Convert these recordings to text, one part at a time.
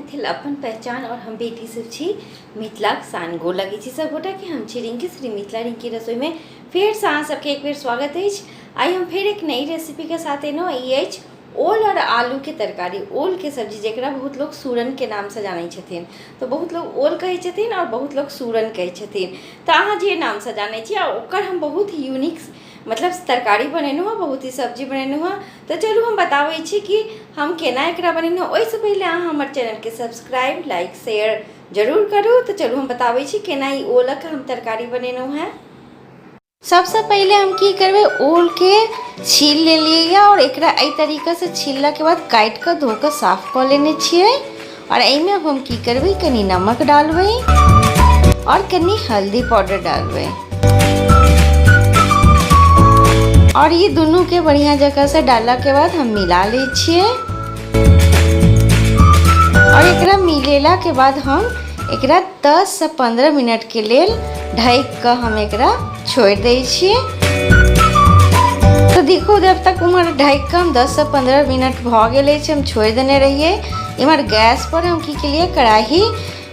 मैथिल अपन पहचान और हम बेटी सब छी मिथिलाक शान। गोर लगै छी सब गोटा के। हम छी रिंकी, श्री मिथिला रिंकी रसोई में फेर से अहाँ सबके एक बेर स्वागत अछि। आइ हम फेर एक नई रेसिपी के साथ एलहुँ। ई अछि ओल और आलू के तरकारी, ओल के सब्जी, जकरा बहुत लोग सूरन के नाम से जानै छथिन। तऽ बहुत लोग ओल कहै छथिन और बहुत लोग सूरन कहै छथिन। तऽ अहाँ जे नाम से जानै छी, आ ओकर हम बहुत यूनिक मतलब तरकारी बनेलहुँ हँ, बहुत ही सब्जी बनेलहुँ हँ। तऽ चलू हम बताबै छी कि हम केना एकरा बनेलहुँ। ओहिसँ पहिले अहाँ हमर चैनलके सब्सक्राइब, लाइक, शेयर जरूर करू। तऽ चलू हम बताबै छी केना ई ओलक हम तरकारी बनेलहुँ हँ। सबसँ पहिले हम की करबै, ओलके छील लेलियै और एकरा एहि तरीकासँ छीललाके बाद काटि कऽ धो कऽ साफ कऽ लेने छियै। और एहिमे हम की करबै, कनि नमक डालबै और कनि हल्दी पाउडर डालबै और ई दुनूके बढ़िआँ जकाँसँ डाललाके बाद हम मिला लै छियै। और एकरा मिलेलाके बाद हम एकरा 10 से 15 मिनटके लेल ढकि कऽ हम एकरा छोड़ि दै छियै। तऽ देखू, जब तक उम्हर ढकि कऽ हम 10 से 15 मिनट भऽ गेल अछि, हम छोड़ि देने रहियै। इम्हर गैस पर हम की केलियै, कड़ाही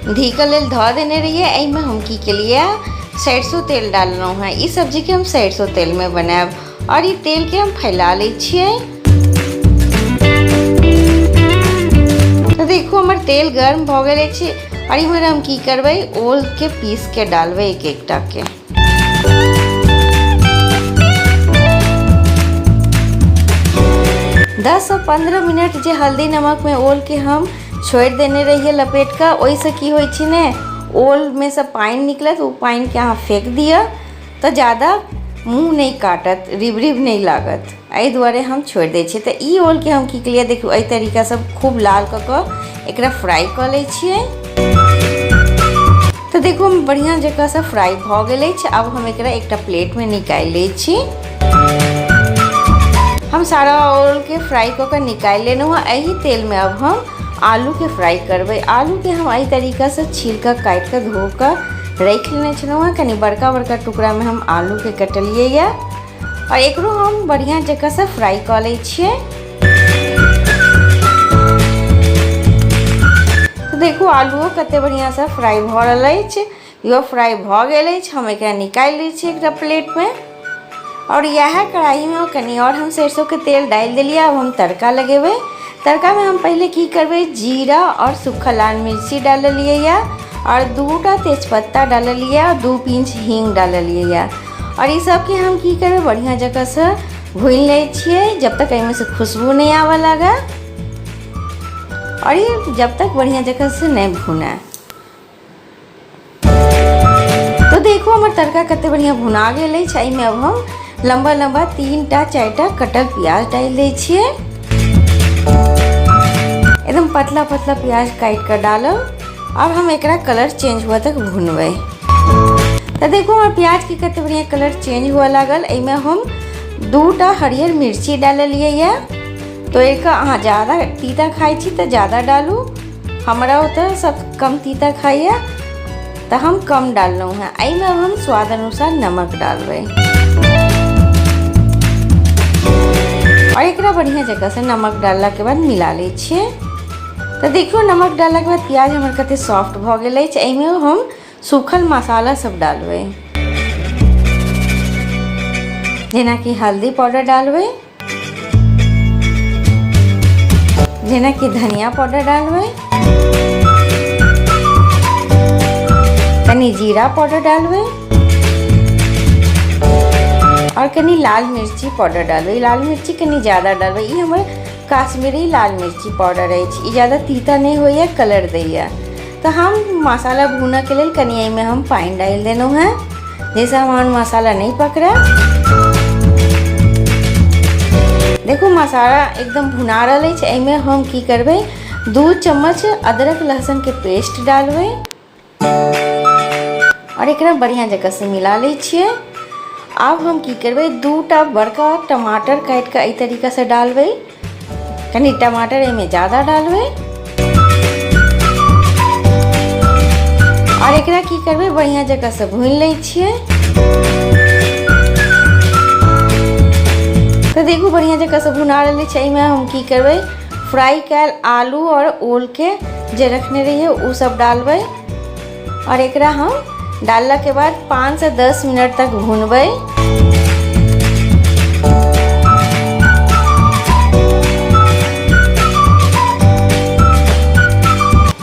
धीके लेल धऽ देने रहियै। एहिमे हम की केलियै, सरिसो तेल डाललहुँ हेँ। ई सब्जीके हम सरिसो तेलमे बनायब और ई तेलके हम फैला लै छियै। तऽ देखू, हमर तेल गर्म भऽ गेल अछि और इम्हर हम की करबै, ओलके पीस के डालबै एक एकटा के। 10 से 15 मिनट जे हल्दी नमक में ओल के हम छोड़ि देने रहियै लपेट कऽ, ओहिसँ की होइ छै ने, ओलमे से पानि निकलत। ओ पानिके अहाँ फेक दिअ तऽ ज्यादा मुँह नहि काटत, रिब रिब नहि लागत। एहि दुआरे हम छोड़ि दै छियै। तऽ ई ओलके हम की केलियै, देखियौ, एहि तरीकासँ खूब लाल कऽ कऽ एकरा फ्राइ कऽ लै छियै। तऽ देखू, बढ़िआँ जकाँसँ फ्राइ भऽ गेल अछि। आब हम एकरा एकटा प्लेटमे निकालि लै छी। हम सारा ओलके फ्राइ कऽ कऽ निकालि लेलहुँ हँ। एहि तेलमे आब हम आलूके फ्राइ करबै। आलूके हम एहि तरीकासँ छील कऽ, काटि कऽ, धो कऽ राखि लेने छलहुँ हँ। कनि बड़का बड़का टुकड़ामे हम आलूके कटलियै यऽ आओर एकरो हम बढ़िआँ जकाँसँ फ्राइ कऽ लै छियै। तऽ देखू, आलूओ कते बढ़िआँसँ फ्राइ भऽ रहल अछि। इहो फ्राइ भऽ गेल अछि। हम एकरा निकालि लै छी एकटा प्लेटमे आओर इएह कढ़ाइमे कनि आओर हम सरिसोके तेल डालि देलियै। आब हम तड़का लगेबै। तड़कामे हम पहिले की करबै, जीरा आओर सूखल लाल मिर्ची डाललियै यऽ आओर 2टा तेजपत्ता डाललियै आओर 2 पिंच हींग डाललियै यऽ। आओर ई सबके हम की करबै, बढ़िआँ जकाँसँ भूनि लै छियै, जब तक एहिमे से खुशबू नहि आबऽ लागै आओर ई जब तक बढ़िआँ जकाँसँ नहि भुनाय। तऽ देखू, हमर तड़का कते बढ़िआँ भुना गेल अछि। एहिमे अब हम लम्बा लम्बा 3टा 4टा कटल प्याज डालि दै छियै। एकदम पतला पतला प्याज काटि कऽ डालब। आब हम एकरा कलर चेंज हुअ तक भुनबै। तऽ देखू, हमर प्याजके कते बढ़िआँ कलर चेंज हुअ लागल। एहिमे हम 2टा हरियर मिर्ची डाललियै यऽ तोड़ि कऽ। अहाँ ज्यादा तीता खाइ छी तऽ ज्यादा डालू। हमरा ओतऽ सब कम तीता खाइए तऽ हम कम डाललहुँ हेँ। एहिमे हम स्वाद अनुसार नमक डालबै आओर एकरा बढ़िआँ जकाँसँ नमक डाललाके बाद मिला लै छियै। तऽ देखियौ, नमक डाललाके बाद प्याज हमर कते सॉफ्ट भऽ गेल अछि। एहिमे हम सूखल मसाला सब डालबै, जेनाकि हल्दी पाउडर डालबै, जेनाकि धनिया पाउडर डालबै, कनि जीरा पाउडर डालबै आओर कनि लाल मिर्ची पाउडर डालबै। लाल मिर्ची कनि ज्यादा डालबै। ई हमर काश्मीरी लाल मिर्ची पाउडर अछि। ई ज्यादा तीता नहि होइए, कलर दैए। तऽ हम मसाला भूनऽके लेल कनि एहिमे हम पानि डालि देलहुँ हेँ, जाहिसँ हमर मसाला नहि पकड़ै। देखू, मसाला एकदम भुना रहल अछि। एहिमे हम की करबै, 2 चम्मच अदरक लहसुनके पेस्ट डालबै आओर एकरा बढ़िआँ जकाँसँ मिला लै छियै। आब हम की करबै, 2टा बड़का टमाटर काटि कऽ एहि तरीकासँ डालबै। कनि टमाटर एहिमे ज्यादा डालबै आओर एकरा की करबै, बढ़िआँ जकाँसँ भूनि लै छियै। तऽ देखू, बढ़िआँ जकाँसँ भुना रहल छै। एहिमे हम की करबै, फ्राइ कयल आलू आओर ओलके जे रखने रहियै ओ सब डालबै आओर एकरा हम डाललाके बाद 5 से 10 मिनट तक भुनबै।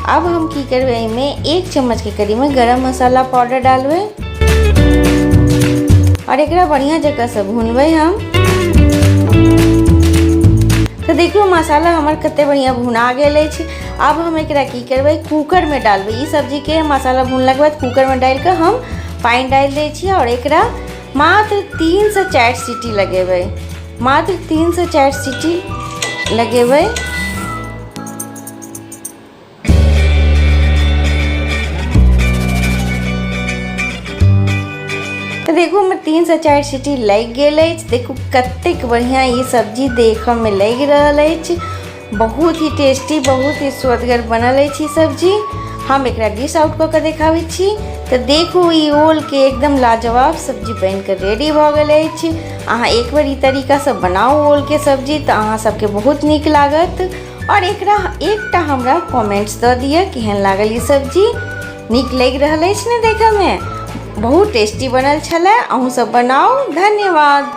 अब हम की करबै, एहिमे 1 चम्मचके करीबमे गरम मसाला पाउडर डालबै आओर एकरा बढ़िआँ जकाँसँ भुनबै हम। तऽ देखियौ, मसाला हमर कते बढ़िआँ भुना गेल अछि। आब हम एकरा की करबै, कूकरमे डालबै। ई सब्जीके मसाला भुनलाके बाद कूकरमे डालि कऽ हम पानि डालि दै छियै आओर एकरा मात्र 3 से 4 सीटी लगेबै। मात्र 3 से 4 सीटी लगेबै। तऽ देखू, हमर 3 से 4 सीटी लागि गेल अछि। देखू, कतेक बढ़िआँ ई सब्जी देखऽमे लागि रहल अछि। बहुत ही टेस्टी, बहुत ही स्वदगर बनल अछि ई सब्जी। हम एकरा डिश आउट कऽ कऽ देखाबै छी। तऽ देखू, ई ओलके एकदम लाजवाब सब्जी बनि कऽ रेडी भऽ गेल अछि। अहाँ एक बेर ई तरीकासँ बनाउ ओलके सब्जी, तऽ अहाँ सबके बहुत नीक लागत। आओर एकरा एकटा हमरा कमेंट्स दऽ दिअ, केहन लागल ई सब्जी? नीक लागि रहल अछि ने देखऽमे? बहुत टेस्टी बनल छलै। अहूँ सब बनाउ। धन्यवाद।